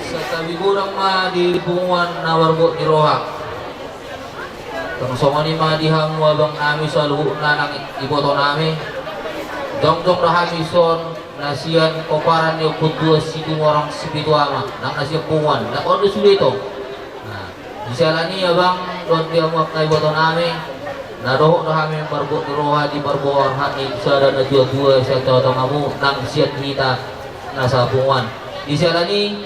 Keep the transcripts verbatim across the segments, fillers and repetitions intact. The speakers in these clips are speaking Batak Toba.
Santabi godang ma di punguan na marbot ni roha. Tong songon i ma di hamu abang nami saluhutna nang iboto nami. Jongjong do hami dison na sian pomparan ni Ompu Tuan Situmorang Sipitu Ama nang na sian punguan na on do sude tong. Nah, di siala ni abang dohot di hamu angka iboto nami, na dohot do hami marbot ni roha di parboruon ni sada na tuatua sian tongatongamu nang sian hita na sapunguan. Di siala ni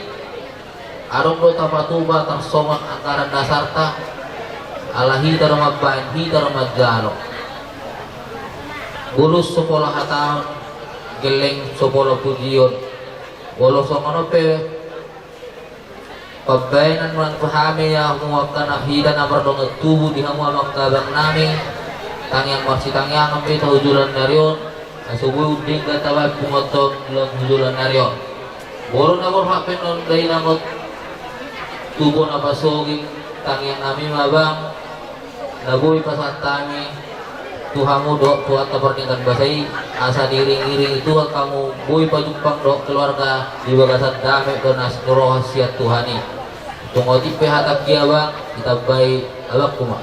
adong do tapatupa tarsongon anggaran dasarta, ala hita do mambaen, hita do manjalo. Bulus so pola hataon, gelleng so pola pujion. Molo songon on pe pambaenan nang tu hami, hamu angka na hita na mardongan tubu, di hamu angka abang nami, tangiang marsitangiangan ma hita tu joloan ni ari on. Asa boi undenggan tabaen punguanta on di joloan ni ari on. Molo na borhat pe annon dainang on tu bona pasogit, tangiang nami ma abang na boi pasahat hami tu hamu dohot tu angka pardenggan basa i, asa diiringiringi Tuhan hamu boi pajumpang dohot keluarga di bagasan dame dohot las ni roha sian Tuhan i. Tung otik pe hatangki abang, ditambai abangku ma.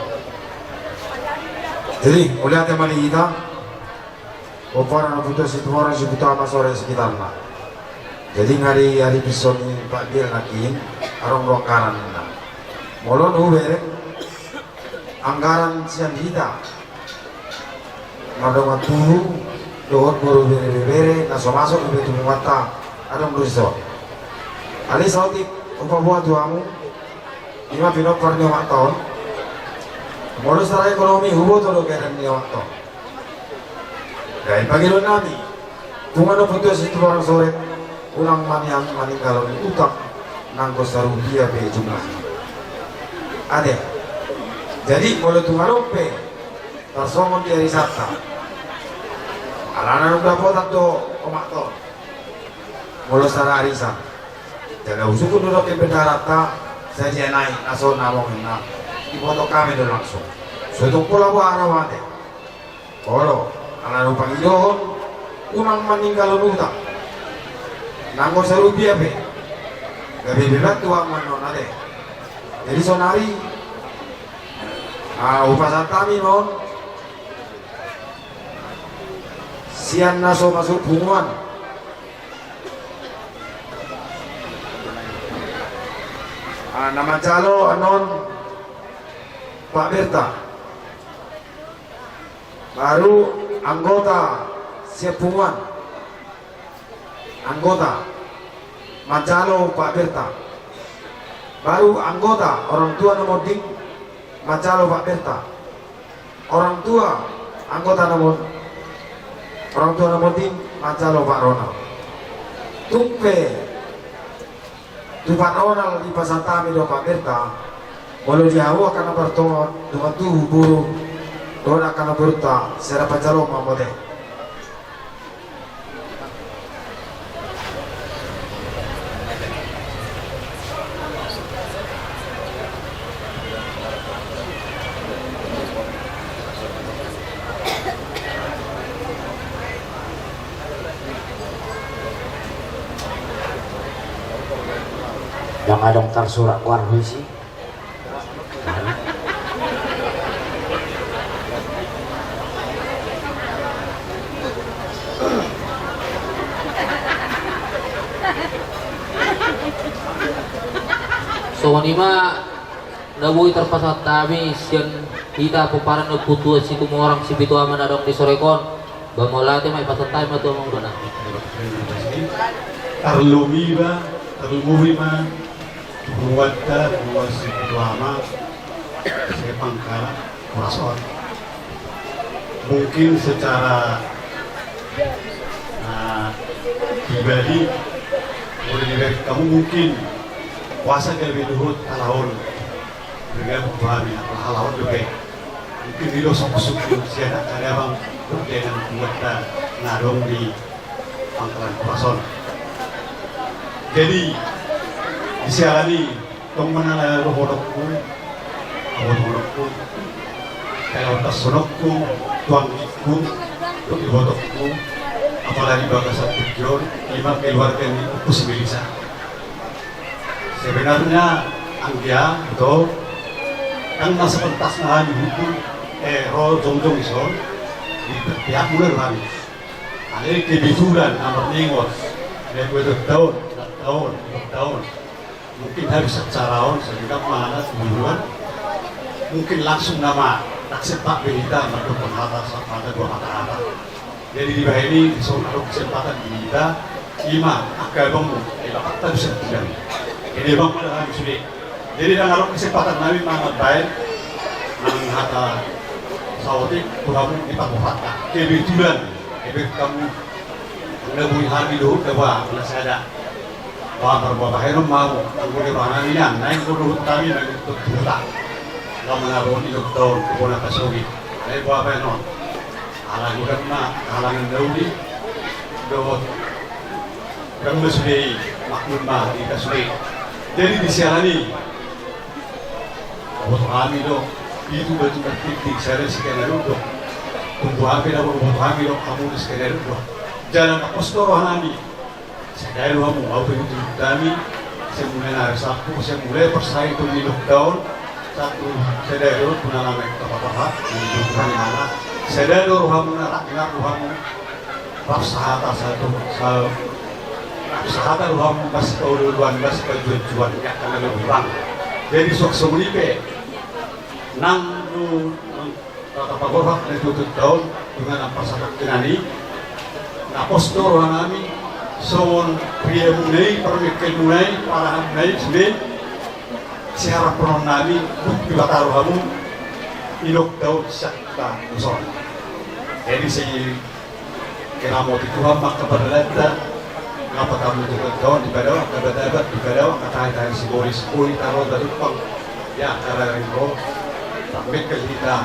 Jadi mauliate ma di hita. Pomparan Ompu Tuan Situmorang Sipitu Ama saluhutna. Jadi nga di ari dison i pambaenan nangkin adong do anggaran na. Molo na hubereng anggaran sian hita mardongan tubu dohot boru, bere, ibebere na so masuk ibe tu punguanta, adong do dison. Alai saotik hupaboa tu hamu, ima pinompar ni omakta on. Molo secara ekonomi huboto do keadaan ni omakta on. Jadi pangidoan nami, punguan Ompu Tuan Situmorang Soret, unang ma nian maninggalhon utang nanggo sarupiah pe jumlahna. Ate. Jadi molo tung adong pe tarsongon di ari Sabtu, Alana dung dapotan do omak on, molo sada arisan, jala husungkun do dohot pendaharanta, sai sian i na so na mangihut na diboto hami do langsung. So tung pola boha ate. Olo, ala na hupangidohon, unang maninggalhon huta. Nanggo sarupiah pe, gabe beban tu hamu annon ate. Jadi sonari, ah, hupasahat hami ma on sian na so masuk punguan. Ah, na manjalo annon Pak Berta. Baru anggota sian punguan. Anggota manjalo Pak Berta. Baru anggota orang tua na monding manjalo Pak Berta. Orang tua anggota na mon-, orang tua na monding manjalo Pak Ronald. Tung pe tu Pak Ronald dipasahat hami do Pak Berta, molo di hau angka na martongon, dongan tubu, boru dohot angka na borunta, sada panjaloon ma muse. Ndang adong tarsurat goar ho disi. Songon i ma na boi tarpasahat hami sian hita pomparan ni Ompu Tuan Situmorang Sipitu Ama na adong di Soregon. Ba mauliate ma, pasahat hami ma tu amang uda. Tarlumobi ma, tarlumobi ma tu punguanta, punguan Sipitu Ama, Sepang Kalang, Horas on. Mungkin secara, ah, pribadi, boleh dibahen hamu mungkin kuasa gabe dohot halak on. Bergabung tu hami, halak on dope. Mungkin i do sungkun-sungkun sian angka damang dohot dainang punguanta na adong di Pangkalan Horas on. Jadi, di siala ni i, tong manang na dohononku, dohononku, kalaon tashononku, tu anggingku, tu ibotongku, apalagi bagasan tingki on, i ma keluarga ni Ompu Simelisa. Sebenarnya, anggia, betul, ndang na sepentas na hami hutu, eh, ro jongjong dison, di pihak mula do hami. Alai kebetulan na marningot, na dua taon, na taon, dua taon. Mungkin habis acara on, sehingga mana kebetulan, mungkin langsung nama, tak sempat berita, mendukung hata, hata, dua kata-kata. Jadi dibahen i, dison adong kesempatan di hita, i ma, angka abangmu, eh, dapat tak bisa tidak. Jadi abang pada hami sude. Jadi ndang adong kesempatan nami mambahen, nang hata saotik, tu hamu di pamohatan. Kebetulan, ebe hamu, na boi hami dohot, na ba, na sada. Ba, marboa bahenon ma hamu, anggo di roha nami nian, naeng do dohot hami, naeng do dohot hami. Laho mangaruhon i dohot taon, tu bona pasogit. Naeng boa bahenon. Ala godang ma, halangan na uli, dohot. Godang ma sude i, maklum ma, di hita sude. Jadi di siala ni i, boto hami do, pitu batu martinti, sada siganadondong. Tumpu hape na boto hami do, hamu do siganadondong. Jala na pos do roha nami. Sadari on hamu, au pe hutu hami, sai mulai na ari Sabtu, sai mulai parsahitonnami lockdown, Sabtu, sadari on, tu na naeng tapa-tapa, di Tuhan i mana. Sadari on rohamuna, rap, rap rohamu, rap sahata satu, sa-, rap sahata rohamu, bas kaulu-uluan, bas kajuan-juan, ya, karena lebih kurang. Jadi, suang songon i pe, nang, nang, Tata paborhat na tutu taon, dengan apa sahabat kenani, na pos do roha nami, songon pria munai, permikir munai, parahan munai, sude, siharap roha nami, buk di bata rohamu, inok taon sakta muson. Jadi, si Kiramoti Tuhan ma angka pardalanan, ngapa tamu tu kawan di Padawan, angka batabat di Padawan, angka tahe-tahe si Boris, boi taro tadumpang, ya, karena ringo, tambek ke hita,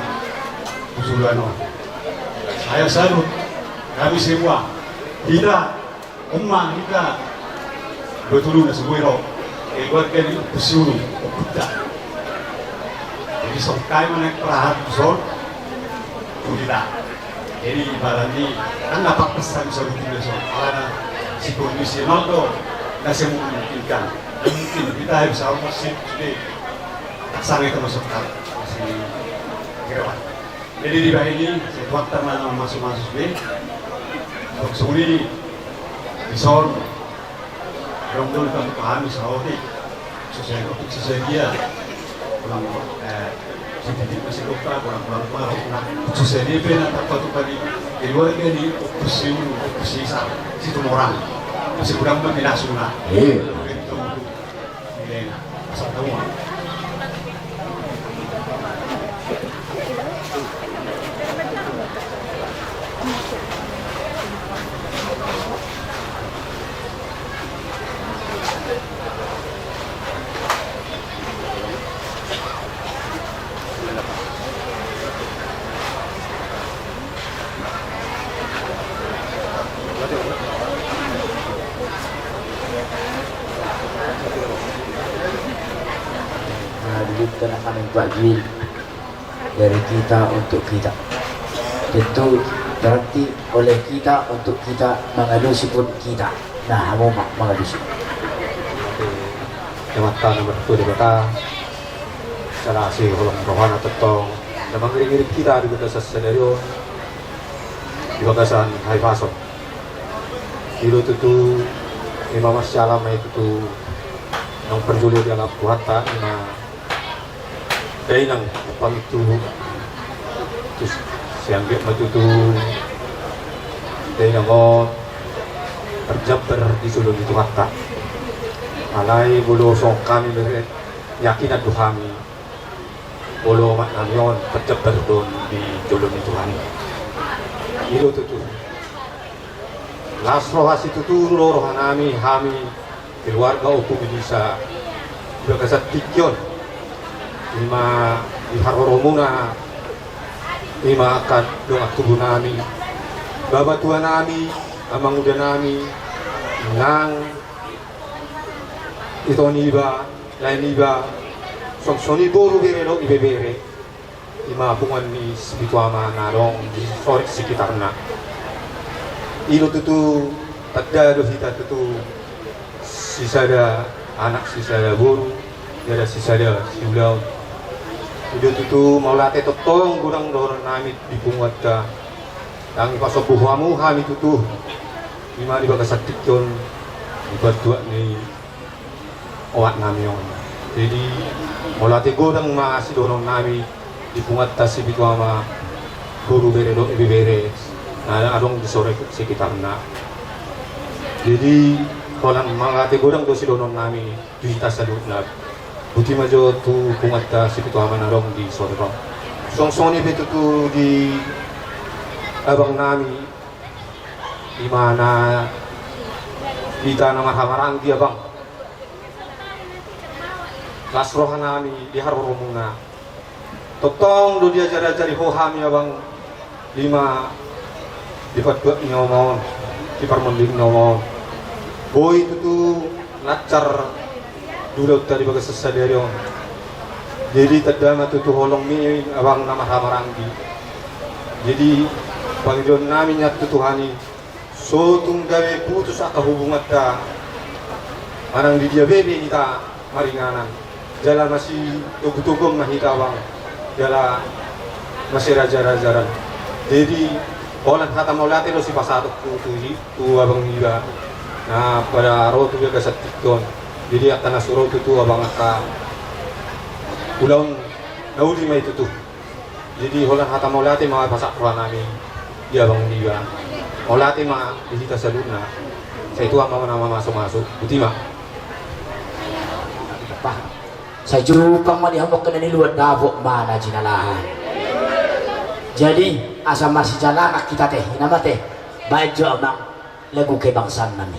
usulan on. Saya salut, Kami semua, hita, umma hita, dua tolu na so boi ro, keluarga ni Ompu Siulu, ompunta. Jadi songon i ma na parhata dison tu hita. Jadi ibarat ni, kan na pantas hami saluhutna dison, alana si kondisi on do na so memungkinkan. Mungkin hita bisa masuk sude, tak sangat termasuk kan, masih kira. Jadi dibahen i, sai Tuhanta ma na mamasumasu be. Songon i, dison, adong do hami saotik. Susa, susa dia. Ulang, eh, si titik masih lupa, ulang, ulang, ulang. Nah, susa dia pe na tapatupa di keluarga ni Ompu Siulu, Ompu Sisa, Situmorang. Masih kurang memilah sunat. Iya. Betul. Nah, dulu kita nak kami bagi dari kita untuk kita. Tentu berarti oleh kita untuk kita, mangalusi pun kita. Nah, hamu ma mangalusi. Di mata nomor dua di kota, salah si holong rohana tentang, dan mengiring-iring kita di kota Sassadario, di bagasan Haifason. Ilo tutu, ima marsiala ma i tutu, nang parjolo di alam Tuhanta, ima dainang pangitu. Terus siangge ma tutu dainang on parjambar di jolo ni Tuhanta. Alai molo songon hami bere, yakinan do hami. Molo omak nami on, parjambar do on di jolo ni Tuhan i. I do tutu. Las roha situtu do roha nami, hami keluarga Ompu Minisa, di bagasan tingki on. Ima di haroromuna, ima angka dongan tubu nami, bapatua nami, amanguda nami, nang ito niba, lae niba, songon i boru, bere dohot ibebere. Ima punguan ni si Pitu Ama na adong di sore sekitarna. I do tutu, tanda do hita tutu, sisada anak, sisada boru, jala sisada siulaon. I do tutu, mauliate tongtong godang dohonon nami di punguanta. Ndang dipasombu hamu hami tutu, ima di bagasan tingki on, di bantuak ni omak nami on. Jadi, mauliate godang ma sidohonon nami di punguanta si Pitu Ama, boru, bere dohot ibebere na adong di sore sekitarna. Jadi, holan mauliate godang do sidohonon nami tu hita saluhutna. Botima jo tu punguanta si Pitu Ama na adong di sore on. Songon i pe tutu di abang nami, ima na hita na marhahamaranggi, abang. Las roha nami di haroromuna. Tongtong do diajar-ajari ho hami, abang, ima di pandohan ni oma on, di parmonding ni oma on. Boi tutu lancar di ulaonta di bagasan sadari on. Jadi tanda ma tutu holong ni abang na marhahamaranggi. Jadi pangidoan nami nian tu Tuhan i, so tung gabe putus angka hubunganta, manang di dia be hita maringanan, jala masitogu-toguon ma hita, abang, jala masiraja-rajaon. Jadi holan hata mauliate do sipasahatku tu i, tu abang niba na pada ro tu bagasan tingki on. Jadi angka na so ro tutu, abang, angka ulaon na uli ma i tutu. Jadi holan hata mauliate ma pasahat roha nami di abang niba. Mauliate ma di hita saluhutna. Sai Tuhan ma na mamasumasu. Botima. Sai jumpang ma di hamu angka na niluat, dapot ma na jinalahan. Jadi asa marsijalangan hita, ate, ina ma, ate. Baen jo, abang, lagu kebangsaan nami.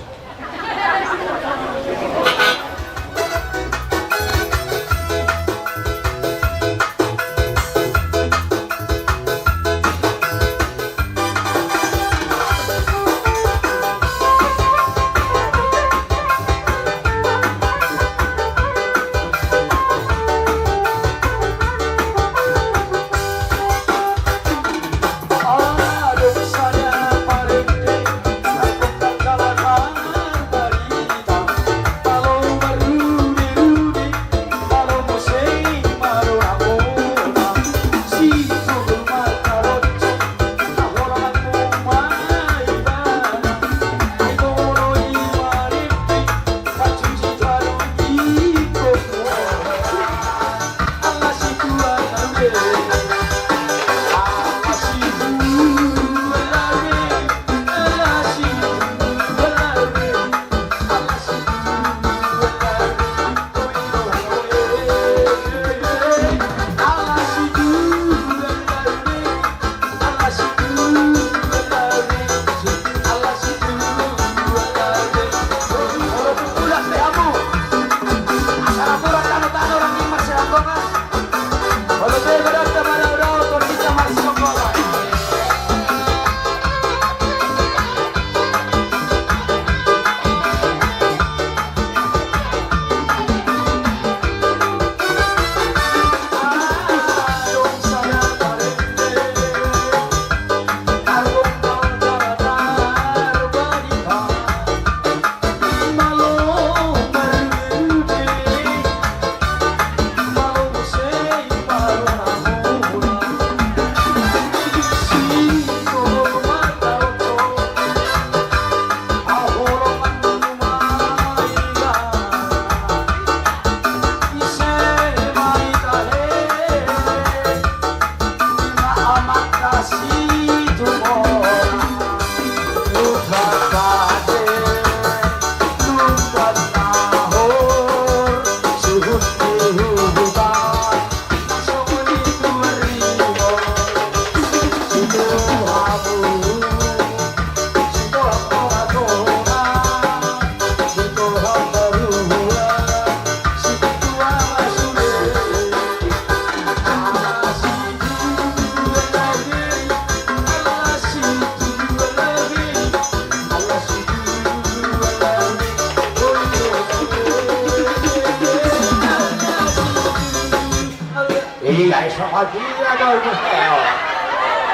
Adia do ini heo.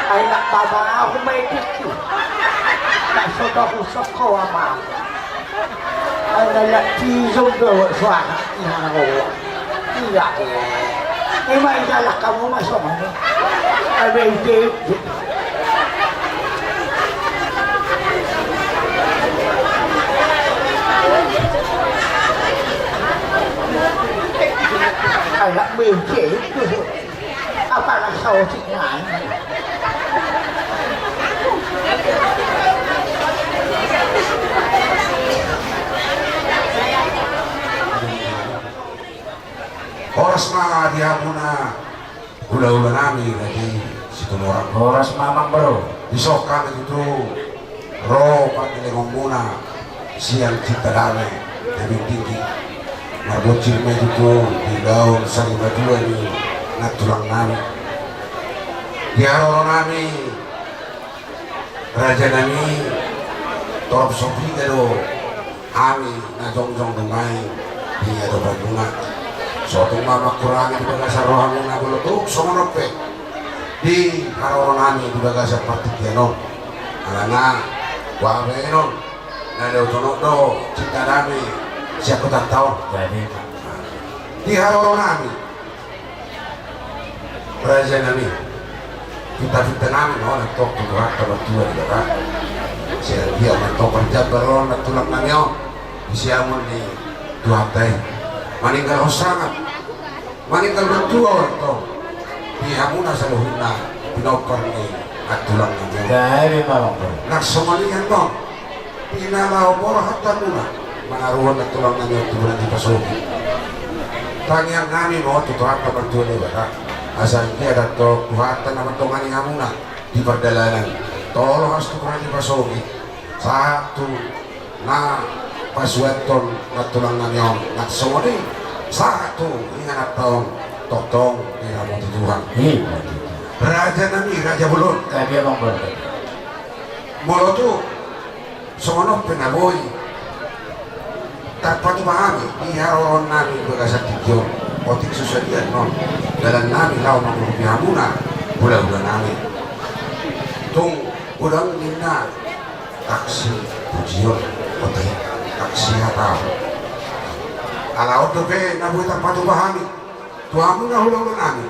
Ai nak baba aku main diki. Nak soto aku soko ama. Ai nak tizom do suara. Iya, iya. Ima idalah kamu masuk mana? Ada ide. Anak mece itu. Apa rasa osiknya? Horas ma di hamuna hulahula nami, Raja Situmorang. Horas ma, Amang Boru. Dison hami tutu ro pandelengonmuna sian Citadame Tebing Tinggi. Marbonsir ma i tutu di ulaon sarimatua ni nantulang nami. Di haroro nami, raja nami, torop so piga do hami na jongjong nuaeng di adopanmuna. So tung ma mangkurangi di bagasan rohamuna, molo tung songon on pe di haroro nami di bagasan partingkian on. Alana, boha baenon, na diboto do Citadame sian hutanta on. Jadi, di haroro nami, raja nami, pinta-pinta nami ma on antong tu Tuhanta Martua Debata. Sai dia ma antong parjambar on nantulang nami on di siamun ni Tuhanta i. Maninggalhon sangap, maninggal martua on antong di hamuna saluhutna pinompar ni nantulang nami on. Jadi, Amang Boru. Nang songon i annon, di na laho borhat hamuna manaruhon nantulang nami on tu bona ni pasogi. Tangiang nami ma on tu Tuhanta Martua Debata, asa anggiat antong Tuhanta na mandongani hamuna di pardalanan, toloas tu bona ni pasogi, sahat tu na pasuathon nantulang nami on, nang songon i sahat tu ingananta on, tongtong diramoti Tuhan. Raja nami, raja bolon. Jadi, Amang Boru. Molo tung songon on pe na boi tarpatupa hami di haroro nami di bagasan tingki on, otik so sadia annon dalan nami laho mangurupi hamuna hulahula nami. Tung godang ninna taksi pujion, otik taksi hata. Ala on dope na boi tarpatupa hami tu hamuna hulahula nami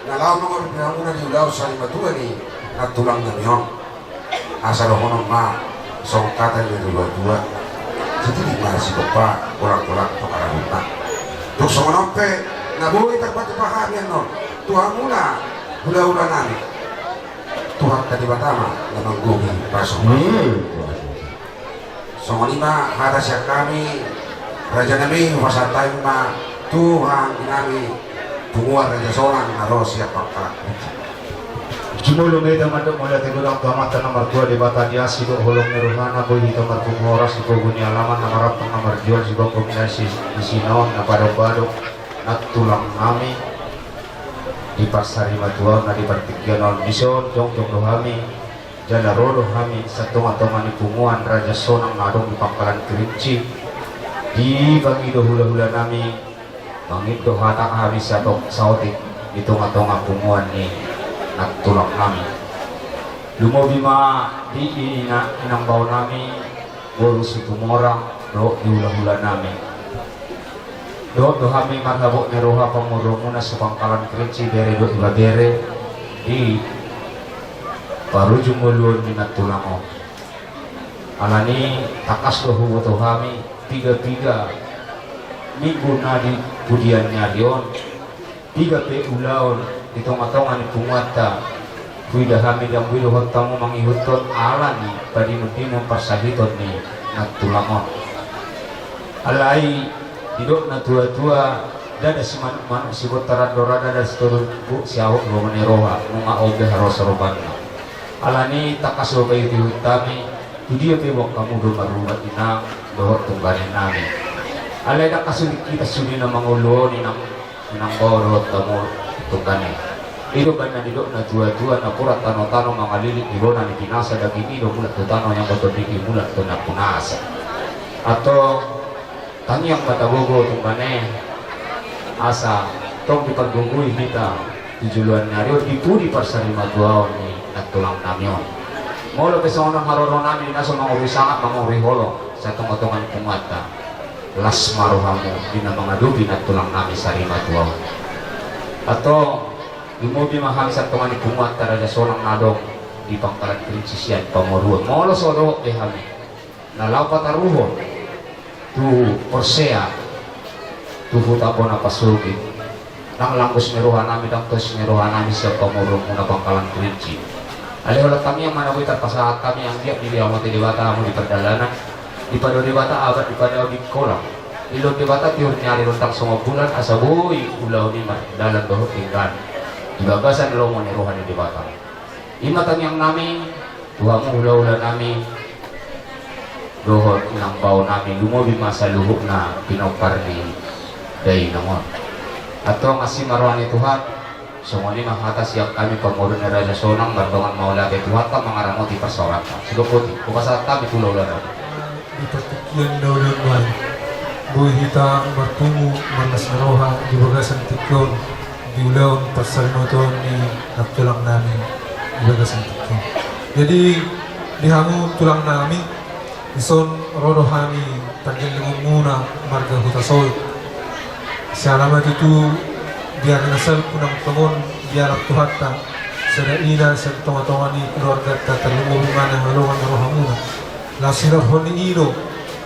na laho mangurupi hamuna di ulaon sarimatua ni nantulang nami on. Asa dohonon ma songon hata ni natuatua: Sititi ma sigompa, golanggolang pangarahutna. Tung songon on pe na boi tarpatupa hami annon tu hamuna hulahula nami, Tuhanta Debata ma na manggohi pasupasuna. Songon i ma hata sian hami, raja nami, hupasahat hami ma tu haha anggi nami, punguan Raja Sonang na ro sian Pangkalan Kerinci. Jumolo ma hita mandok mauliate godang tu Amanta na martua Debata, di asi dohot holong ni rohana boi hita marpungu horas di pogu ni alaman na marampang na marjual, di bangko na si, di sinaon na padokpadok, nantulang nami, di parsarimatua na di partingkian on. Dison jongjong do hami jala ro do hami sian tongatonga ni punguan Raja Sonang na adong di Pangkalan Kerinci. Dipangido hulahula nami, mangido hata hami sato-, saotik di tongatonga punguan ni nantulang nami. Lumobi ma di ina, inang bao nami, boru Situmorang, dohot di hulahula nami. Dohot do hami marhabot ni roha pamoruonmuna se-Pangkalan Kerinci, bere dohot ibebere, di parujung ngoluon ni nantulang on. Alani tangkas do huboto hami, piga-piga minggu na di pudian ni ari on, piga pe ulaon di tongatonga ni punguanta, huida hami ndang boi dohot hamu mangihuthon ala ni padimundimun parsahiton ni nantulang on. Alai didok natuatua: Ndada simanukmanuk sibontar andor, ndada sitoru siahok lomo ni roha, nunga on be haroso robanna. Alani tangkas do paihutihut hami, tu dia pe boan hamu do marlumat, inang dohot tunggane nami. Alai ndang hasulit hita sude na mangolu on, inang, inang bao dohot hamu tunggane. I do umbahen na nidok natuatua: Napuran tanotano mangaliling di bona ni pinasa, daging i do mulak tu tano, ianggo tondi i mulak tu na pinasa. Antong tangiang ma tagogo tunggane, asa tong dipargogoi hita tu joloan ni ari on di pudi parsarimatuaon ni nantulang nami on. Molo pe songon on haroro nami di na so manguri sangap manguri holong sian tongatonga ni punguanta, las ma rohamu di na mangadopi nantulang nami sarimatua on. Antong, lumobi ma hami sian tonga ni punguanta Raja Sonang na adong di Pangkalan Kerinci sian pamoruon. Molo so dohot be hami na laho pataruhon tu porsea tu huta bona pasogit, ndang langgos ni roha nami, ndang tos ni roha nami sian pamoruonmuna Pangkalan Kerinci. Alai holan tangiang ma na boi tarpasahat hami anggiat diramoti Debata hamu di pardalanan, dipadao Debata abat, dipadao Dingkolang, dilehon Debata tiur ni ari rondang songon bulan asa boi ulaon i mardalan dohot denggan di bagasan lomo ni roha ni Debata. I ma tangiang nami tu hamu hulahula nami dohot inang bao nami, lumobi ma saluhutna pinompar ni dainang on. Antong asi ma roha ni Tuhan. Songon i ma hata sian hami pamoruon ni Raja Sonang, mardongan mauliate Tuhanta mangaramoti parsaoranta. Sidok boti hupasahat hami tu hulahula nami. Di partingkian na ulaon nai, boi hita marpungu marlas ni roha di bagasan tingki on di ulaon parsarimatuaon ni nantulang nami di bagasan tingki on. Jadi di hamu tulang nami, dison ro do hami pargellengonmuna marga Hutasoit. Siala ma tutu di ari na salpu nang tongon dialap Tuhanta, sada ina sian tongatonga ni keluarganta, tarlumobi ma na hinaholongan ni rohamuna. Laos sinorhon ni i do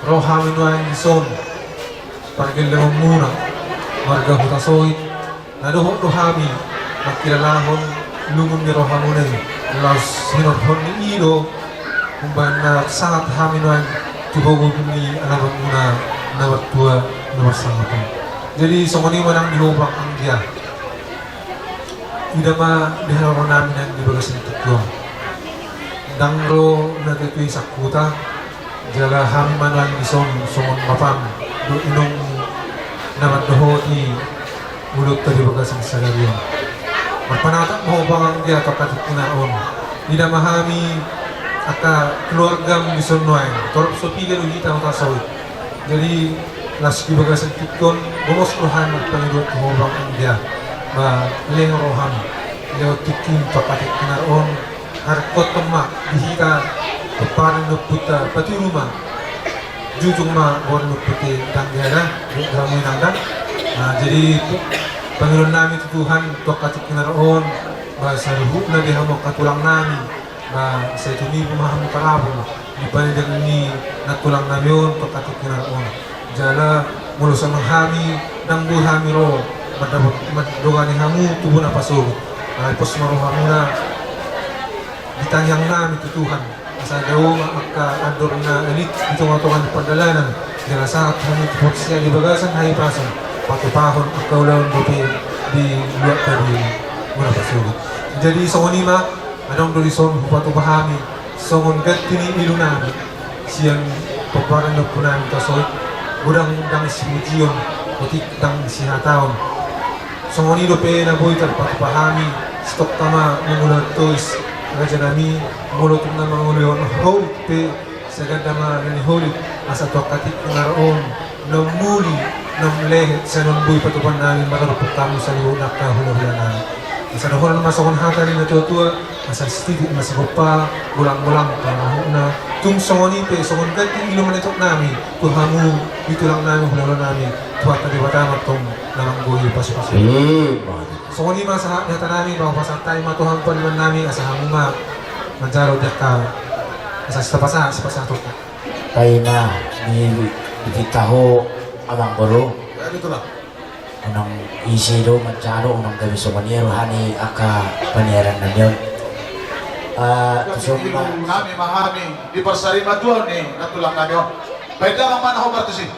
ro hami nuaeng dison pargellengonmuna marga Hutasoit, na dohot do hami mangkilalahon lungun ni rohamuna i. Laos sinorhon ni i do umbahen na sahat hami nuaeng tu bogu ni alamanmuna na martua na marsangap on. Jadi songon i ma nang di hobang anggia. Ida ma di haroro nami nang di bagasan tingki on. Ndang ro na tutu i sangkuta, jala hami ma nang dison songon bapam dohot inong na mandohoti ulaonta di bagasan sadari on. Marpanatap ma hobang anggia tu angka tingki na ro on. Ida ma hami angka keluargam dison nuaeng, torop so piga do hita Hutasoit. Jadi laos di bagasan tingki on gomos do hami marpangidoan tu hobang anggia, ba lehon roham, lehon tingkim tu angka tingki na ro on, haringkothon ma di hita pomparan ni ompunta, patudu ma, jujung ma goar ni ompunta i, ndang gabe da, di hamu inang da. Nah, jadi pangidoan nami tu Tuhan tu angka tingki na ro on, ba saluhutna di hamu angka tulang nami, ba sai tumibu ma hamu tarabur di panedan ni nantulang nami on tu angka tingki na ro on. Jala molo songon hami ndang boi hami ro mandapot mandongani hamu tu bona pasogit, alai pos ma rohamuna. Di tangiang nami tu Tuhan asa dao ma angka andor na alit di tongatonga ni pardalanan, jala sahat hami tu porsea di bagasan hahipason, patupahon angka ulaon dope di luat tadi bona pasogit. Jadi songon i ma. Adong do dison hupatupa hami songon ganti ni ilu nami sian pomparan ni ompu nami Hutasoit, godang ndang sipujion, otik ndang sihataon. Songon i dope na boi tarpatupa hami, sitokta ma mangulahon tois raja nami, molo tung na mangulahon holit pe, sai ganda ma na niholit, asa tu angka tingki na ro on, na umuli, na umlehe, sai na umboi patupaon nami maradophon hamu saluhut angka hulahula nami. Asa dohonon ma songon hata ni natuatua, asa sititi ma sigompa, golanggolang pangarahutna. Tung songon i pe, songon ganti ilu manetop nami tu hamu di tulang nami, hulahula nami, Tuhanta Debata ma antong na manggohi pasupasu. Ima. Songon i ma sahat ni hata nami, ba hupasahat hami ma tu hamu pariban nami, asa hamu ma manjalo di angka, asa sipasahat, sipasahat hata. Paima di, dipinta ho amang boru. Ya, betul lah. Unang ise do manjalo, unang gabe songon i roha ni angka paniaran nami on. Ah, tu son ma. Nami ma hami di parsarimatuaon ni nantulang nami on. Baik, damang mana ho partusi.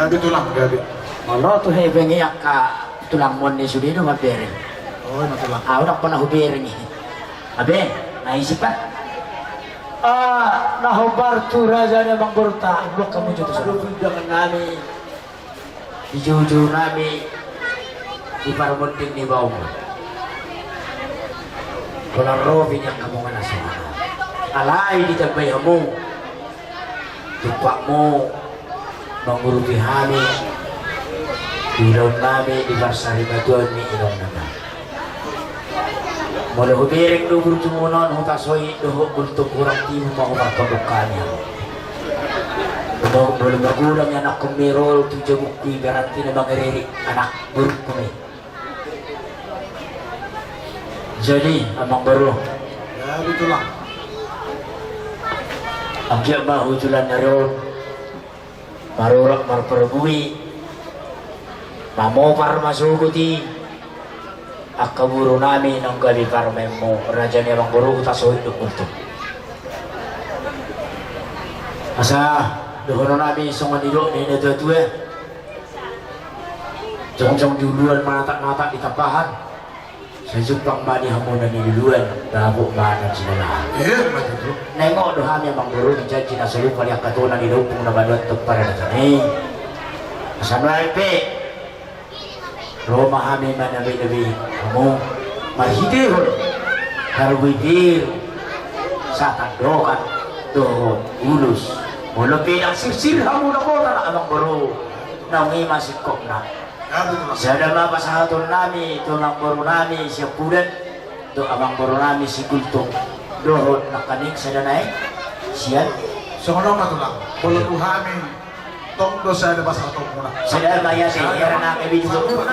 Gabe tulang, gabe. Molo tu hepeng i angka tulangmon i sude do mambereng. Ahu ndang pernah hubereng i. Abe, na ise pe? Ah, na hombar tu raja ni amangborunta, blok hamu jo tu sana. Di jujur nami di parmonding ni baomu. Pola ro pe nian hamu ngana songon on. Alai ditambai hamu tumpakmu mangurupi hami di ulaon nami di parsarimatuaon ni inong nami. Molo hubereng do burju muna on, hutasoi dohot gultom, hurang tibu ma hupartondong hami. Molo magodang i anakkon, molo ro tu jabungku i, berarti na mangererik anak borungku ma i. Jadi amangboru, anggiat ma hujulannari on marurat marparbue, mamopar ma sogot i angka boru nami naung gabe parumaenmu, raja ni amangboru, hutasoi do gultom. Asa dohonon nami songon nidok ni natuatua: Jongjong di uluan, manatap-natap di tambahan. Sai jumpang ma di hamuna na niluluan, dapot ma na jinalahan. Naeng do hami amangboru, janji na so lupa di angka tona, di lompung na banuan tu paradaton i. Asa nuaeng pe ro ma hami manabenabe hamu marhitehon parbue, satandokan dohot ulos. Molo pe ndang sirsir hamu na botar amangboru, naung i ma singkopna. Sada ma pasahaton nami tu amangboru nami sian Pudan, tu amangboru nami si Gultom, dohot nangkaning sada nai sian. Songon on ma tulang, molo tu hami tong do sada pasahatonmuna. Sada ma ia te, ia na kebi juga.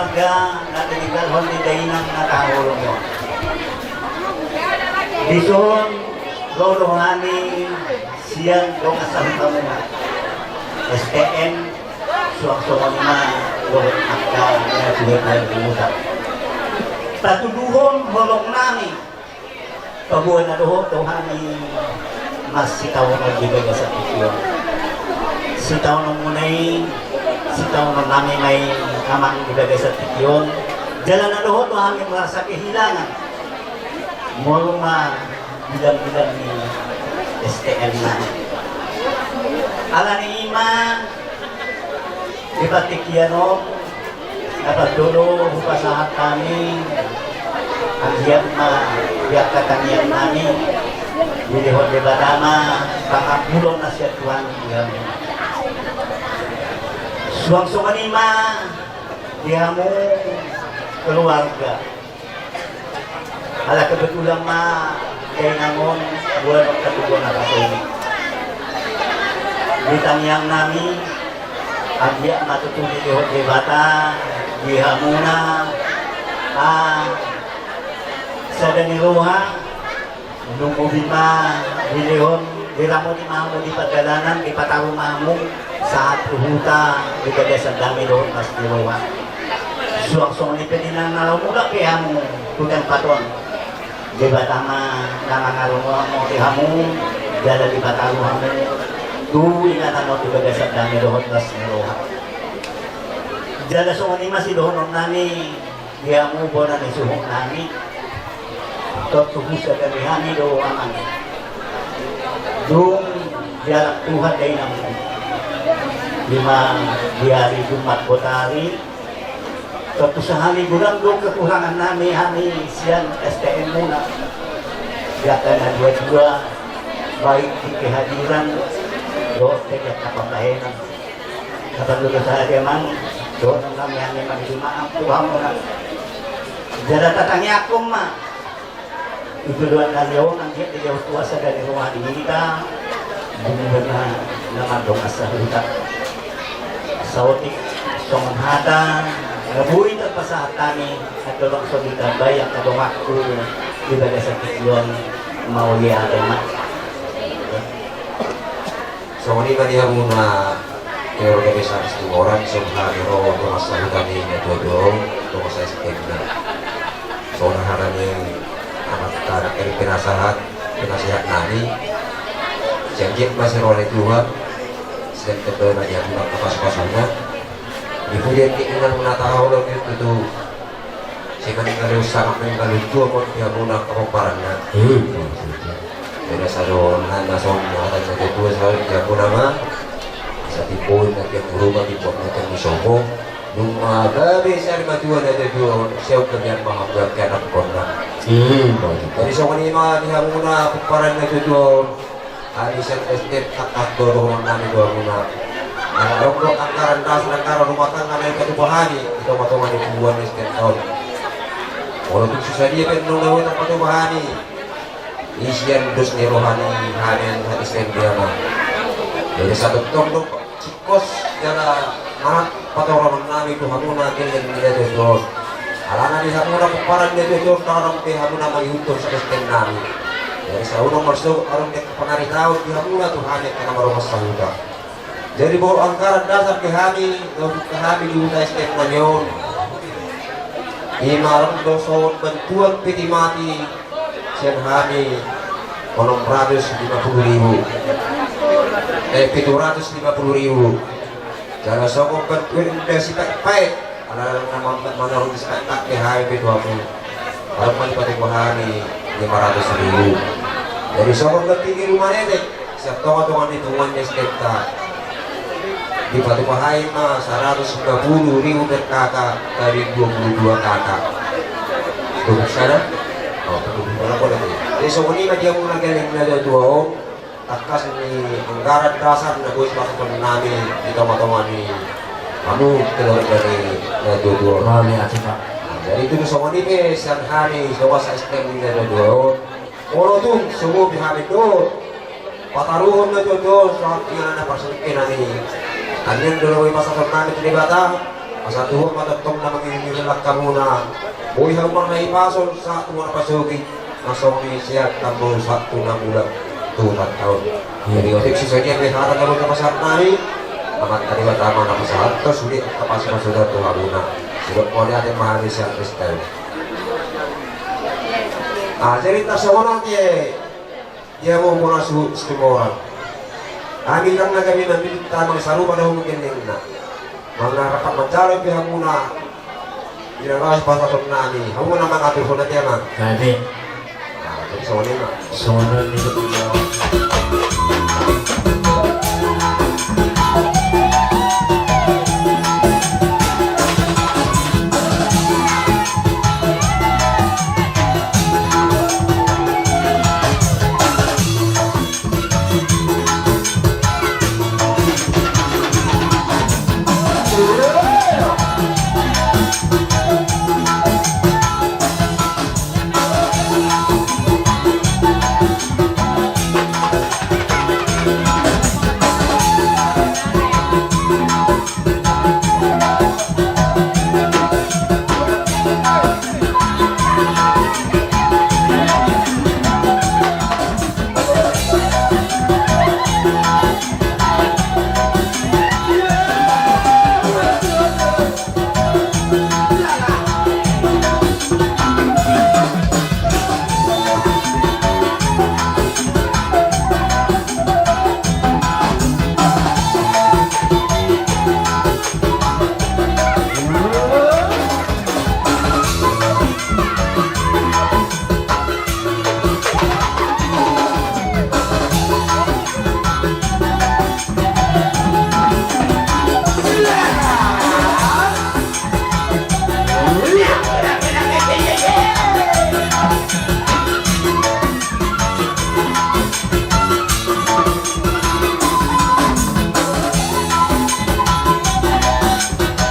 Keluarga na tininggalhon ni dainang na tahaholongi on. Dison ro do hami sian dongan sahutamuna, S T M, suang songon i ma dohot angka na tuatua di huta. Patuduhon holong nami, paboa na dohot do hami marsitaonon di bagasan tingki on. Sitaononmuna i, sitaonon nami ma i, amang, di bagasan tingki on. Jala na dohot do hami merasa kehilangan, molo ma bilang-bilang ni S T M nami. Alani i ma, di partingkian on, na parjolo hupasahat hami anggiat ma di angka tangiang nami, dilehon Debata ma pangampunon na sian Tuhan di hamu. Suang songon i ma di hamu keluarga. Ala kebetulan ma dainang on boan on katubuan na pasoni. Di tangiang nami, anggiat ma tutu dilehon Debata di hamuna, ah, sada ni roha, lumobi ma dilehon, diramoti ma hamu di pardalanan, dipataru ma hamu sahat tu huta di bagasan dame dohot las ni roha. Suang songon i pe di na laho mulak pe hamu tu tempat on, Debata ma na mangaramoti hamu, jala dipataru hamu tu inganan on di bagasan dame dohot las ni roha. Jala songon i ma sidohonon nami di hamu bona ni suhut nami. Tontu husadari hami do, amang, dung dialap Tuhan dainang i ma di ari Jumat botari. Tontu sahali godang do kekurangan nami hami sian S T M muna, di angka na dua-dua, baik di kehadiran dohot di angka pambahenan. Kapan lulus saja, amang, dohonon nami hami ma di jumah ampu hamuna. Jala tatangiangkon ma tu dua na liaon, anggiat dilehon Tuhan sada ni roha di hita, di na mandongani sahuta. Saotik songon hata na boi tarpasahat hami, andorang so ditambai angka donganku di bagasan tingki on, mauliate ma. Songon i ma di hamuna keluarga besar Situmorang, songon hami ro dongan sahuta ni na tuatua on, dongan sa-S T M na. Songon hata ni amanta na penasahat, penasehat nami, sai anggiat ma sian roha ni Tuhan, sai tamba ma di hamuna angka pasupasuna. Di puji ni inang na tahaholongi on tutu. Sai maninggal on, sangap maninggal on, tua ma di hamuna angka pomparanna. Hmm. Jadi sadohon na songon hata ni natuatua, sai di hamuna ma, asa timbo na tiang guru ma, timbo na tiang ni sopo. Nunga gabe sari matua na tuatua on, sai gabe ma hamu angka anakkonna. Hmm. Jadi songon i ma di hamuna pomparan na tuatua on. Hami sian S T M tangkas do dohonon nami tu hamuna. Ala adong do anggaran dasar, anggaran rumah tangga na dipatupa hami di tongatonga ni tubuan S T M on. Molo tung so sadia pe annon na boi tarpatupa hami, i sian dos ni roha ni hami angka S T M dia ma. Jadi satongtong do singkos jala manat patorangon nami tu hamuna, angka na tuatua on. Alana di hamuna pomparan na tuatua on, ndang adong be hamuna mangihuthon sian S T M nami. Jadi saonang marsogot adong be panaritaon di hamuna tu hami angka na mardongan sahuta. Jadi boru anggaran dasar di hami, na hubuka hami di huta S T M nami on, i ma adong do songon bantuan peti mati sian hami onom ratus lima puluh ribu. Eh, pitu ratus lima puluh ribu. Jala songon bantuan unda sipaitpait, ala na mambat manarung sipaitpait di hami pe tu hamu. Adong ma dipatupa hami lima ratus ribu. Jadi songon ganti ni rumah nenek, sian tongatonga ni punguan ni S T M-ta, dipatupa hami ma saratus lima puluh ribu per kakak, dari dua puluh dua kakak. Tubuh sana. Oh, tubuh sana. Jadi songon i ma di hamuna angka na tuatua on. Tangkas ni anggaran dasar na boi pasahaton nami di tongatonga ni hamu keluarga ni na tuatua on. Jadi tutu songon i pe sian hami dongan sa-S T M ni na tuatua on. Molo tung so boi hami dohot pataruhon na tuatua on sahat tu inganan na parsingkir nami, tangiang do na boi pasahaton nami tu Debata. Asa Tuhan ma tongtong na mangiringiring langkamuna. Boi hamu marnahipason sahat tu na pasogit, na songon i sehat hamu sahat tu na mulak tu ulang tahun. Jadi otik sisanya pe hata na boi tapasahat nami. Amat tadi pertama na pasahat tu sulit tapas masuk tu hamuna. Sudah mauliate ma hami siap freestyle. Ah, jadi tak seorang dia. Ia molo suhut Situmorang. Hami ndang na gabe mamillit tamang sarupa na hum gellengna. Manang na rap manjalo pe hamuna. Di na laos pasahaton nami. Hamuna mangatur hona dia ma. Gabe. Nah, jadi songon i ma. Songon i ma.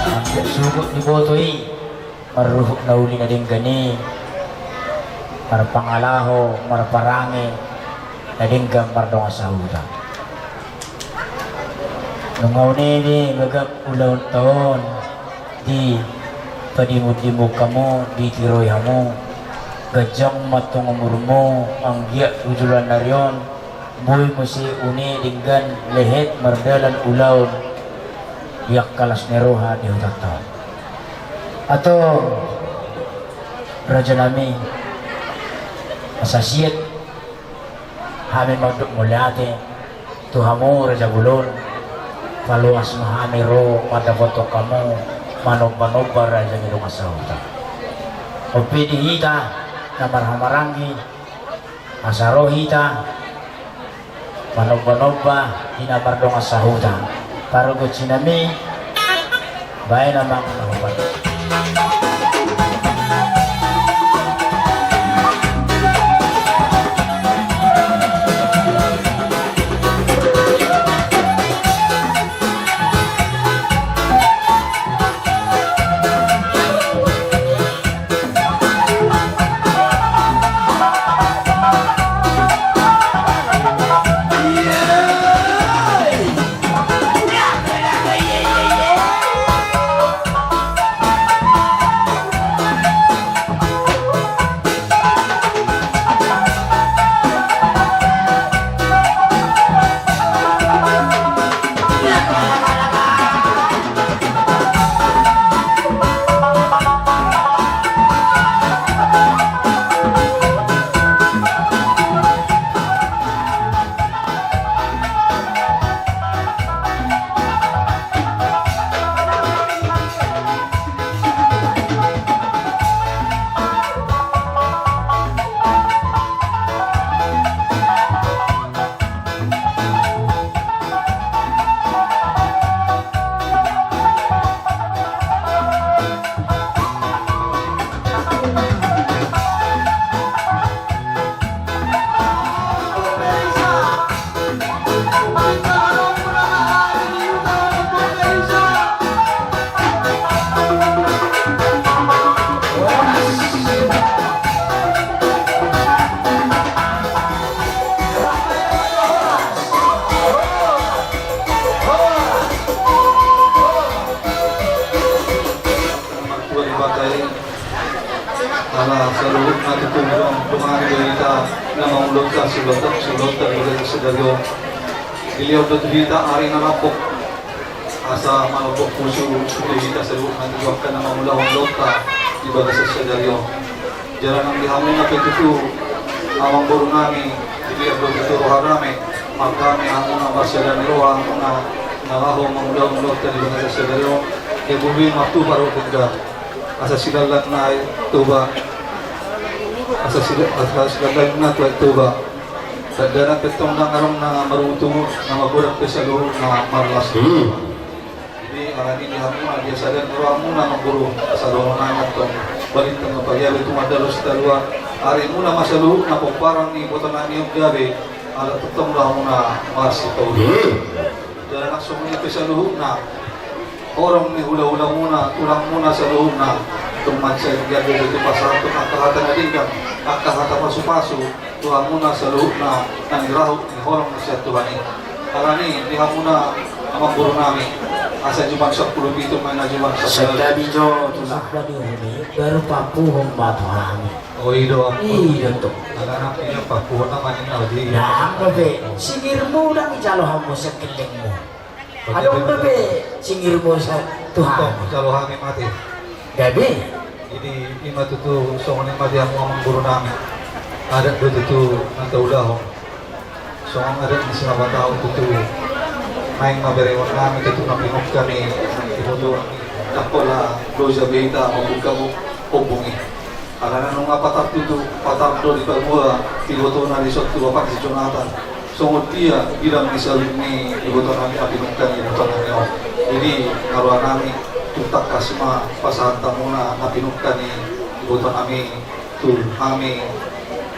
Anggiat sogot diboto i marruhut na uli na denggan i, marpangalaho, marparange na denggan mardongan sahuta. Nunga unege bagak ulaonta on dipadimundimung hamu, ditiroi hamu. Ganjang ma tong umurmu, anggiat tu joloan ni ari on boi muse une denggan lehet mardalan ulaon di angka las ni roha di hutanta on. Antong raja nami, asa siat hami mandok mauliate tu hamu raja bolon. Paloas ma hami ro mandapothon hamu, manombanomba raja ni dongan sahuta. On pe di hita na marhahamaranggi, asa ro hita manombanomba di na mardongan sahuta. Pargonsi nami, baen amang na hombar. Saluhutna tutu dongani do hita na mangulahon siulaonta, siulaonta di bagasan sadari on. Dilehon do tu hita ari na lambok asa malambok pusu tu hita saluhutna tutu angka na mangulahon ulaonta di bagasan sadari on. Jala nang di hamuna pe tutu, amangboru nami, dilehon do tutu roha dame, mardame hamuna, marsada ni roha hamuna na laho mangulahon ulaonta di bagasan sadari on. Kemudian martupa do denggan. Asa silallanna i Toba. Asa sila-, asa silallanna tu Aek Toba. Sandana pe tong ndang adong na marungutungut, na magodang pe saluhutna marlas. Hmm. Jadi, alani di hamuna, dia sadari on hamuna mangurung, asa dohonon nami tong. Balintang ma pagabe tu mandalo sitaluan. Arimuna ma saluhutna pomparan ni iboto nami on gabe, ala tongtong do hamuna marsitolu. Hmm. Jala nang songon i pe saluhutna horong ni hulahulamuna, tulangmuna saluhutna, tung mansai gabe tu pasahat tu angka hata na denggan, angka hata pasupasu tu hamuna saluhutna na nirahut ni horong na sian Tuhan i. Alani di hamuna amangboru nami, asa jumadi sampulu pitu ma na jumadi sampulu. Santabi jo tulang. Baru papuhon ma tu hami. O, i do, ampun. I do tong. Ala na pina papuhon nama ninna odi. Nang dope singirmu, ndang dijalo hamu sekellengmu. Adong dope singirmu sa Tuhan. Tong, jalo hami mate. Gabe. Jadi, ima tutu, songon i ma di hamu amangboru nami. Adat do tutu na taulahon. Songon adat ni Sihabataon tutu. Naeng ma berehon nami tutu na pinungka ni iboto nami. Ndang pola loja be hita mambuka ombung i. Alana nunga patar tutu, patar do dipaboa ibotona dison tu bapak ni si Jonatan. Songon dia bidang ni sawit ni iboto nami na pinungka ni iboto nami on. Jadi, na roha nami, tung tangkas ma pasahat hamuna na pinungka ni iboto nami tu hami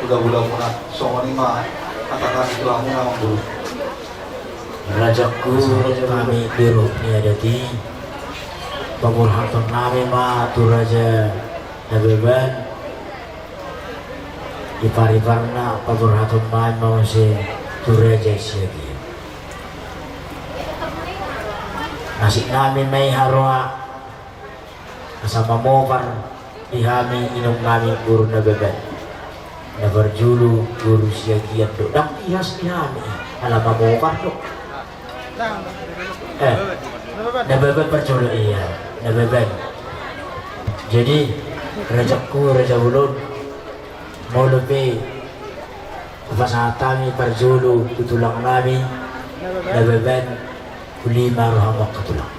hulahulamuna. Songon i ma hata nami tu hamuna amangboru. Rajaku, raja nami, di ruhut ni adat i, paborhaton nami ma tu Raja Nababan, di pariparna paborhaton nami ma muse tu Raja Siagian. Nasib nami ma i haroa asa mamopar di hami inong nami boru Nababan. Na parjolo boru Siagian do, ndang tihas di hami, ala mamopar do. Eh, Nababan parjolo, iya, Nababan. Jadi, rajaku, raja bolon, molo pe hupasahat hami parjolo tu tulang nami Nababan, uli ma roham angka tulang.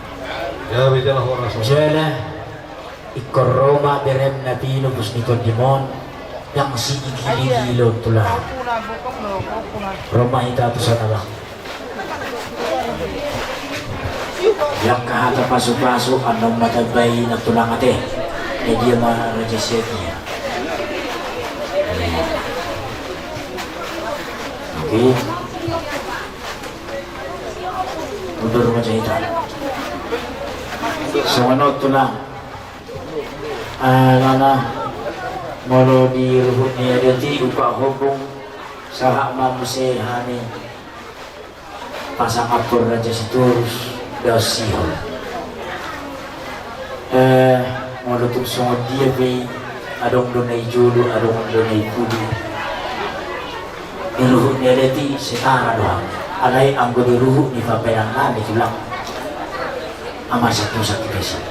Jala ingkon ro ma berem na pinomparhon ni tondimon, ndang sigigiligilon tulang. Ro ma hita tu sana, Bang. Di angka hata pasupasu, annon ma tambai na tulang ate. Jadi, ia ma Raja Siagian. Oke. Mundur ma hita. Songon on tulang. Alana molo di ruhut ni adat i, upa hombung, sahat ma muse hami pasangaphon Raja Sitorus dohot Sihol. Eh, molo tung songon dia pe i, adong do na i jolo, adong do na i pudi. Di ruhut ni adat i setara do hami. Alai anggo di ruhut ni pambahenan nami tulang, amar satu sakit isi.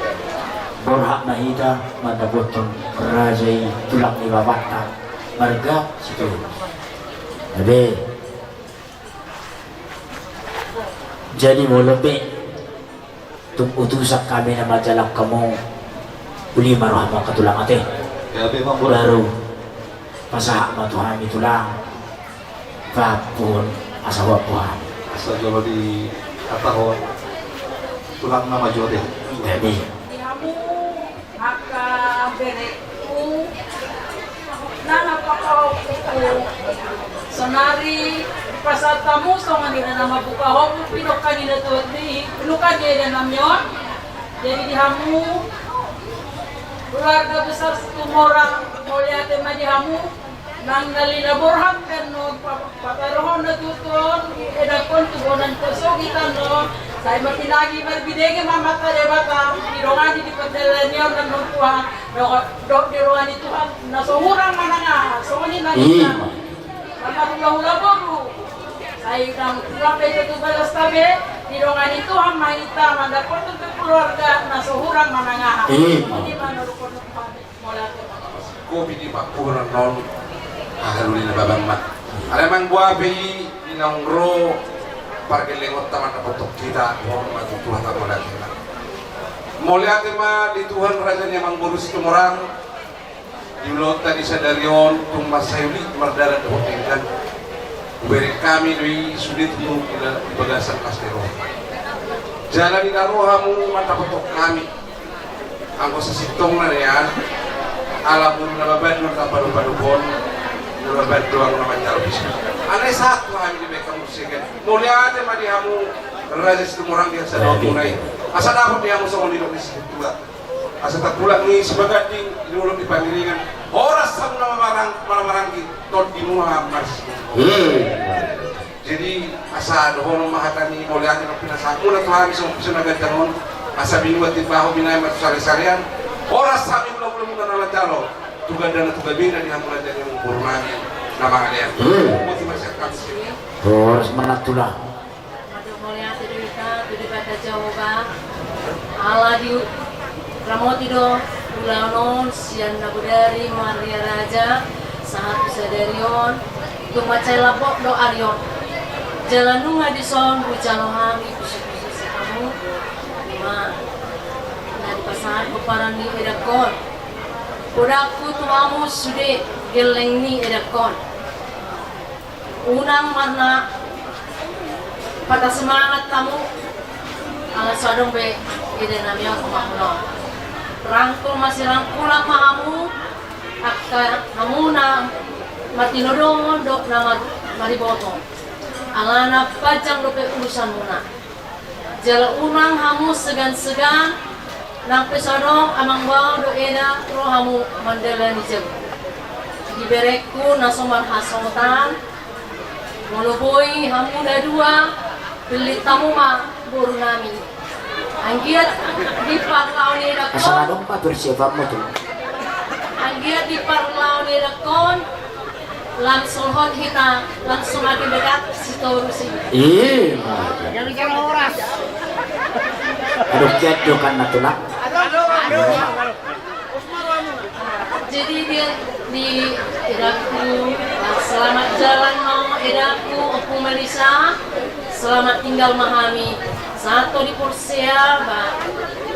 Borhat ma hita mandapothon raja i, tulang ni bapanta, marga Sitorus. Jadi, jadi molo pe tung utusan hami na manjalang hamu, uli ma roham angka tulang ate. Baru pasahat ma tu hami tulang. Papuhon, asa hupapuhon. Asa jolo dihatahon tulang nama jo ate. Jadi. Di hamu angka bereku na napasahat hamu, saonari pasahat hamu songon i na mambuka hamu pinungka ni natuatua i, pinungka ni eda nami on. Jadi di hamu keluarga besar Situmorang, mauliate ma di hamu. Nang na lila borhat pe annon, pa-, pataruhon na tutu on, edangkon tu bona ni pasogit annon, sai martinangi marbinege ma amanta Debata, didongani di pardalanan ni on annon Tuhan. Dohot, dohot di roha ni Tuhan na so hurang manang aha, songon i ma. Ima. Mangkahuhula boru. Sai ndang hurang be tutu balasta be, didongani Tuhan ma hita mandapothon tu keluarga na so hurang manang aha. Ima. Songon i ma na hudok hami. Mauliate ma. Kopi di pakkuran non. Aha, uli na babang ma. Alai amang, boa pe i, di naung ro pargellengonta mandapothon hita, dohonon ma tu Tuhan, mauliate ma. Mauliate ma di Tuhan, raja ni amangboru Situmorang, di ulaonta di sadari on, tung mansai uli mardalan dohot denggan. Hubereng hami do i sude tutu di bagasan las ni roha. Jala di na ro hamu mandapothon hami. Anggo sasintongna nian, ala molo na baban do na padopadophon, na baban do anggo na manjalo pisa. Alai sahat tu hami dibahen hamu sian i. Mauliate ma di hamu, raja Situmorang, di hasadaonmuna i. Asa dapot di hamu songon nidok ni situa. Asa tartulak ni Sibaganding, di dolok ni Pangiringan. Horas hamu na marang-, marhahamaranggi, tondimuna marsitumorang. Hmm. Jadi, asa dohonon ma hata ni mauliate, na pinasahatmuna tu hami songon pison na ganjang on, asa binuat timbaho binahen ma tu saleasalean, horas hami hulahulamuna na manjalo, tu gandana tu gabena di hamu raja ni amangboru nami na mangalean. Hmm. Boti ma sian hami. Horas ma na tulang. Mandok mauliate do hita tu Debata Jahowa, ala diramoti do ulaon on sian na bodari Maria Raja sahat tu sadari on, tung mansai lambok do ari on. Jala nunga dison hujalo hami pusupusu sian hamu, ima na dipasahat pomparan ni edangkon. Podangku tu hamu sude gelleng ni edangkon. Unang marna patah semangat hamu, ala so adong be eda nami on, ma hula on. Rangkul masirangkulan ma hamu, angka hamu na martinodongan dohot na mar-, mariboto. Alana panjang dope urusanmuna. Jala unang hamu segan-segan, nang pe so adong amang, boru dohot eda ro hamu mandalani jabu. Di berengku na so marhasohotan, molo boi hamu na dua, pillit hamu ma boru nami. Anggiat di parlao ni edangkon. Asa na adong ma persiapanmu tu. Anggiat di parlao ni edangkon, langsung hot hita, langsung makin dekat Sitorus i. Ima. Jalo-jalo horas. Adong kian do kan na tulang. Jadi dia di edangku, selamat jalan ma ho edangku, Ompu Melisa, selamat tinggal ma hami. Sahat tu di porsea, ba,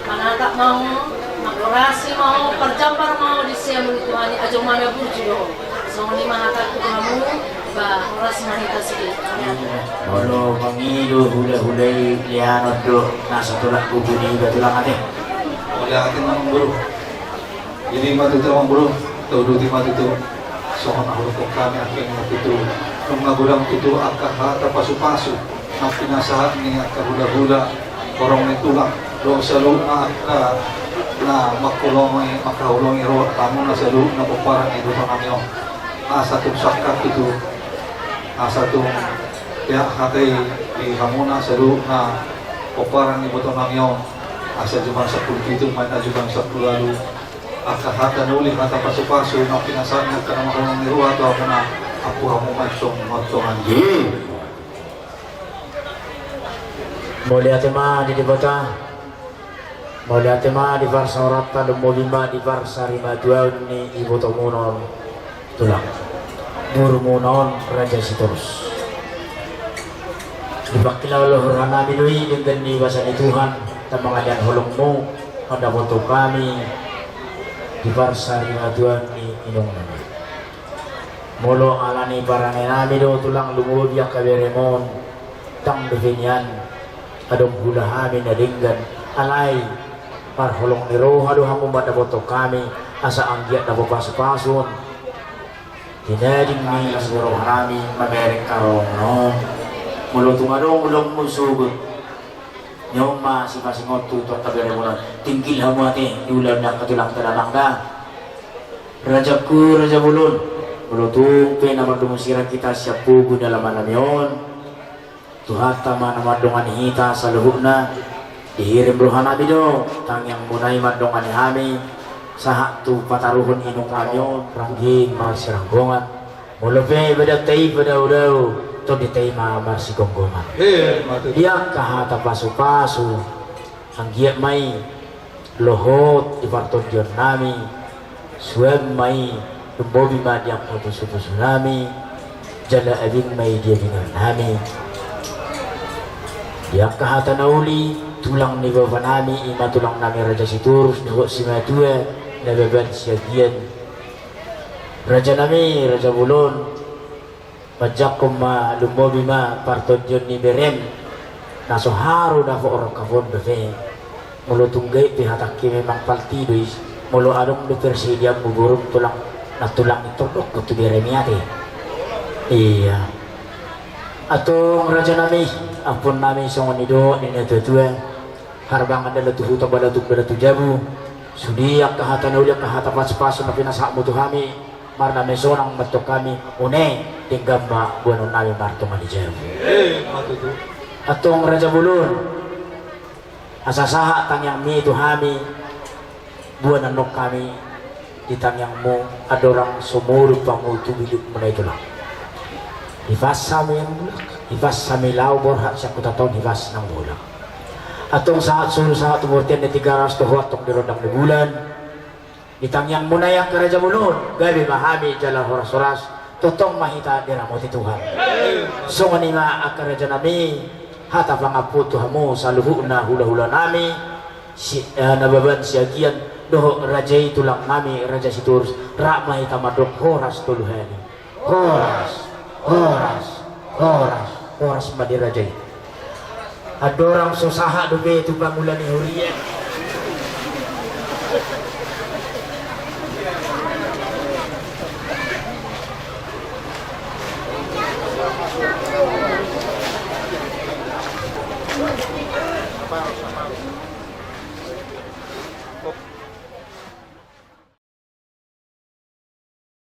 manatap ma ho, mangkorasi ma ho, parjambar ma ho di siamun ni Tuhan i, ajo ma na burju do ho. Songon i ma hatangku tu hamu, ba, horas ma hita sude. Molo mangido hulahula i, lehonon do nasa tulang, bubuni ba tulang ate. Mauliate ma amangboru. Jadi ma tutu amangboru, tauduti ma tutu. Songon na hudok hami, angka i ma tutu, nunga godang tutu angka hata pasupasu na pinasahat ni angka hulahula, horong ni tulang, dohot saluhutna angka na mangkaholongi, mangkaholongi roha hamuna saluhutna pomparan ni iboto nami on. Asa tung sangkap tutu, asa tung peak hata i di hamuna saluhutna pomparan ni iboto nami on. Asa jumadi sampulu pitu, baen jumadi sampulu ualu. Angka hata na uli, hata pasupasu na pinasahat ni angka na mangkaholongi roha tu hamuna, ampu hamu ma i songon on. Hmm. Mauliate ma di Debata. Mauliate ma di parsaoranta, lumobi ma di parsarimatuaon ni ibotomuna on. Tulang, borumuna on Raja Sitorus. Dipangkilala roha nami do i denggan ni basa ni Tuhan, na mangalean holongmu mandapothon hami di parsarimatuaon ni inong nami. Molo ala ni parange nami do tulang, lumobi angka berem on, ndang dope nian adong hula hami na denggan, alai parholong ni roha do hamu mandapothon hami, asa anggiat dapot pasupasu on. Tinading ni las ni roha nami mamereng harorongan on. Molo tung adong ulaonmu sogot, nion ma sipasingot tu angka beremuna on. Tinggil hamu ate di ulaon ni angka tulangta damang da. Rajaku, raja bolon, molo tung pe na mardomu sirang hita sian pogu ni alaman nami on, Tuhanta ma na mandongani hita saluhutna. Dihirim roha nami do tangiangmuna i mandongani hami, Sahat tu pataruhon inong nami on, rangging marsiranggongan. Molo pe badanta i padaodao, tondinta i ma marsigomgoman. Di angka hata pasupasu, anggiat ma i lohot di partondion nami, suan ma i, lumobi ma di angka pusupusu nami, jala abing ma i di abingan nami. Di angka hata na uli, tulang ni bapa nami, i ma tulang nami Raja Sitorus dohot Simatua, Nababan Siagian. Raja nami, Raja Bolon, manjangkon ma, lumobi ma partondion ni berem, na so haru dapot rongkap on dope. Molo tung gabe pe hatangki memang palti do i, molo adong do persediaanmu borum tulang, na tulang i tordok tu berem i ate. Ia. Antong raja nami, ampun nami songon nidok ni natuatua. Harbangan dalan tu huta, balatuk dalan tu jabu. Sude angka hata na uli, angka hata pasupasu na pinasahatmu tu hami, marnamei sonang ma antong hami, une, denggan ma boanon nami martonga ni jabu. Antong raja bolon, asa sahat tangiangmi tu hami, boan annon hami di tangiangmu, andorang so modom pangutubi lukmuna i tulang. Hipas hami, hipas hami laho borhat sian huta on, hipas nang bolak. Antong sahat solu, sahat tu bontean ni Tigaras, toho antong di rondang ni bulan. Di tangiangmuna i angka raja bolon, gabe ma hami jala horas-horas, tongtong ma hita diramoti Tuhan. Songon i ma angka raja nami, hata pangampu tu hamu saluhutna hulahula nami, si, eh, Nababan Siagian, dohot raja i tulang nami, Raja Sitorus, rap ma hita mandok horas tolu hali. Horas, horas, horas, horas ma di raja i. Andorang so sahat dope tu pangula ni huria.